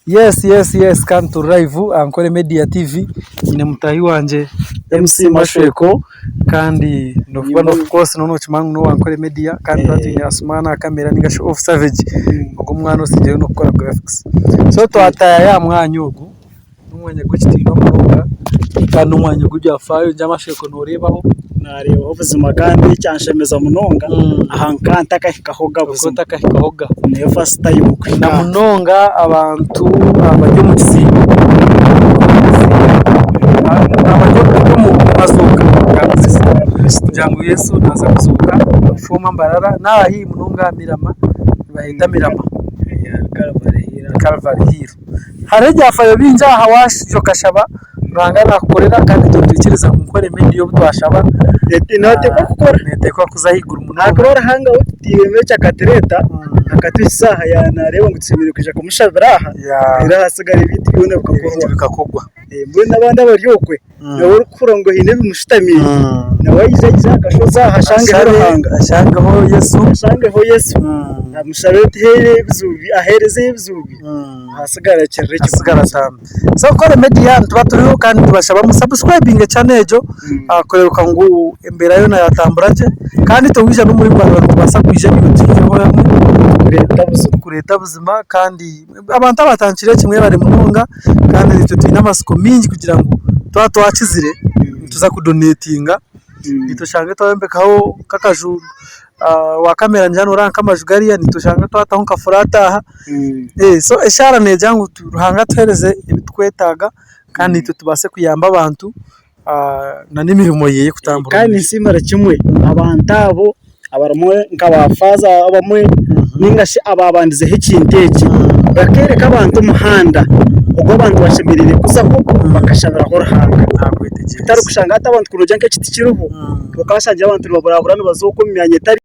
Yes yes yes kandi turi live aha Ankole Media TV nyine mutaahi wangye MC Mashweko kandi nokuba of course nooba nokimanya ngu nowa Ankole Media kandi twaba twine Asuman aha kamera ningashi Off Savage ogwo omwana otsigire nokukora graphics. So twataayayo aha mwanya ogu N'omwanya gw'ekitiinwa munonga kandi n'omwanya gw'ebyafaayo ningira amasheko nooreebaho. Naareebaho buzima kandi kyanshemeza munonga aha nkaba ntakahikahoga buzima. Otakahikahoga. Niyo first time kuhika Na aha. munonga abantu abari omu kisiibo abari omu mazooka kugira ngu Yesu naaza kuzooka kufuuma Mbarara n'aha haihi munonga aha Mirama nibaheeta Mirama. Calvary Hill. Hariho ebyafayo bingi aha waija okashaba Ruhanga nakukorera kandi itwe nitwikiriza ngu Nkore Media obu twashaba Neetekwa kukora. Neetekwa kuza ahaiguru munonga. Ahakuba Ruhanga we tutairemu eki akatureeta akatuhitsya aha yaaba naareeba ngu tushemereire kwija kumushabira aha reero ahasigara ebintu byona Ebindi bikakorwa. Mbwenu abandi abari okwe nawe orikuhurira ngu haine ebimushutamiire nawe aije aije aha kashozi aha ashangeho Ruhanga. Ashangeho Yesu. Ashangeho Yesu amushabe aheerezeyo ebizibu bye ahasigara akirire kimwe. Ahasigara atambe. So Nkore Media nituba turiho kandi nitubashaba mu subscribinge channel egyo kureebeka ngu embeera yoona yatambura gye kandi itwe waija n'omuri Mbarara nitubaasa kwija naiwe tuhikireho hamwe Kureeta buzima. Kureeta buzima kandi Abantu abatandikire kimwe bari munonga kandi naitwe twine amatsiko maingi kugira ngu twaba twakizire nituza kudonetinga naitwe oshange twayombekaho nk'akaju wakamera ningira noreeba nk'amaju gariya naitwe oshange twataho nka furaati aha so eshaara negira ngu Ruhanga atuhereze ebiturikwetaaga kandi naitwe tubaase kuyamba abantu n'emirimo ye kutambura. Kandi ninsiimira kimwe abantu abo abarimu nka ba faaza abamwe ninga shi abaabandizeho ekintu eki bakeereka abantu omuhanda ogu abantu bashemereire kuzaho bakashabiraho Ruhanga. Kutari kushanga hati abantu kuruga nk'ekiti kiriho okashangira abantu nibaburabura nibaza okwo omu myanya etari.